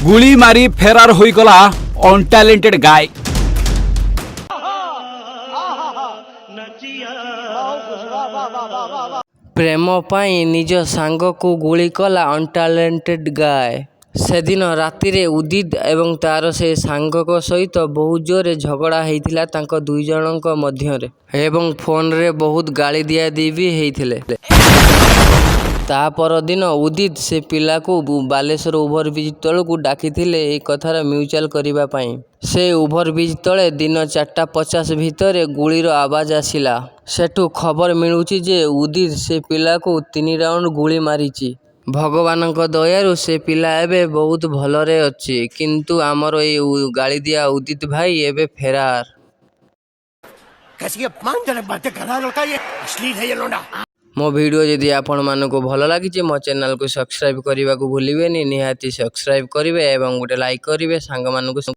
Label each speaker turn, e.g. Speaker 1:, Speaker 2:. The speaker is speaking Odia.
Speaker 1: ଗୁଳି ମାରି ଫେରାର ହୋଇଗଲା ଅନଟ୍ୟାଲେଣ୍ଟେଡ୍ ଗାଏ।
Speaker 2: ପ୍ରେମ ପାଇଁ ନିଜ ସାଙ୍ଗକୁ ଗୁଳି କଲା ଅନଟ୍ୟାଲେଣ୍ଟେଡ୍ ଗାଏ। ସେଦିନ ରାତିରେ ଉଦିତ ଏବଂ ତାର ସେ ସାଙ୍ଗଙ୍କ ସହିତ ବହୁତ ଜୋରରେ ଝଗଡ଼ା ହେଇଥିଲା ତାଙ୍କ ଦୁଇଜଣଙ୍କ ମଧ୍ୟରେ ଏବଂ ଫୋନରେ ବହୁତ ଗାଳି ଦିଆଦି ବି ହେଇଥିଲେ। ତା ପରଦିନ ଉଦିତ ସେ ପିଲାକୁ ବାଲେଶ୍ୱର ଓଭରବ୍ରିଜ ତଳକୁ ଡାକିଥିଲେ ଏଇ କଥାର ମ୍ୟୁଚୁଆଲ କରିବା ପାଇଁ। ସେ ଓଭରବ୍ରିଜ ତଳେ ଦିନ 4:50 ଭିତରେ ଗୁଳିର ଆବାଜ ଆସିଲା। ସେଠୁ ଖବର ମିଳୁଛି ଯେ ଉଦିତ ସେ ପିଲାକୁ 3 ରାଉଣ୍ଡ ଗୁଳି ମାରିଛି। ଭଗବାନଙ୍କ ଦୟାରୁ ସେ ପିଲା ଏବେ ବହୁତ ଭଲରେ ଅଛି, କିନ୍ତୁ ଆମର ଏଇ ଗାଳିଦିଆ ଉଦିତ ଭାଇ ଏବେ ଫେରାର।
Speaker 3: कैसी अपमानजनक बातें कर रहा है लड़का, ये अश्लील है ये लौंडा।
Speaker 2: ମୋ ଭିଡ଼ିଓ ଯଦି ଆପଣମାନଙ୍କୁ ଭଲ ଲାଗିଛି, ମୋ ଚ୍ୟାନେଲକୁ ସବସ୍କ୍ରାଇବ୍ କରିବାକୁ ଭୁଲିବେନି। ନିହାତି ସବସ୍କ୍ରାଇବ୍ କରିବେ ଏବଂ ଗୋଟେ ଲାଇକ୍ କରିବେ ସାଙ୍ଗମାନଙ୍କୁ।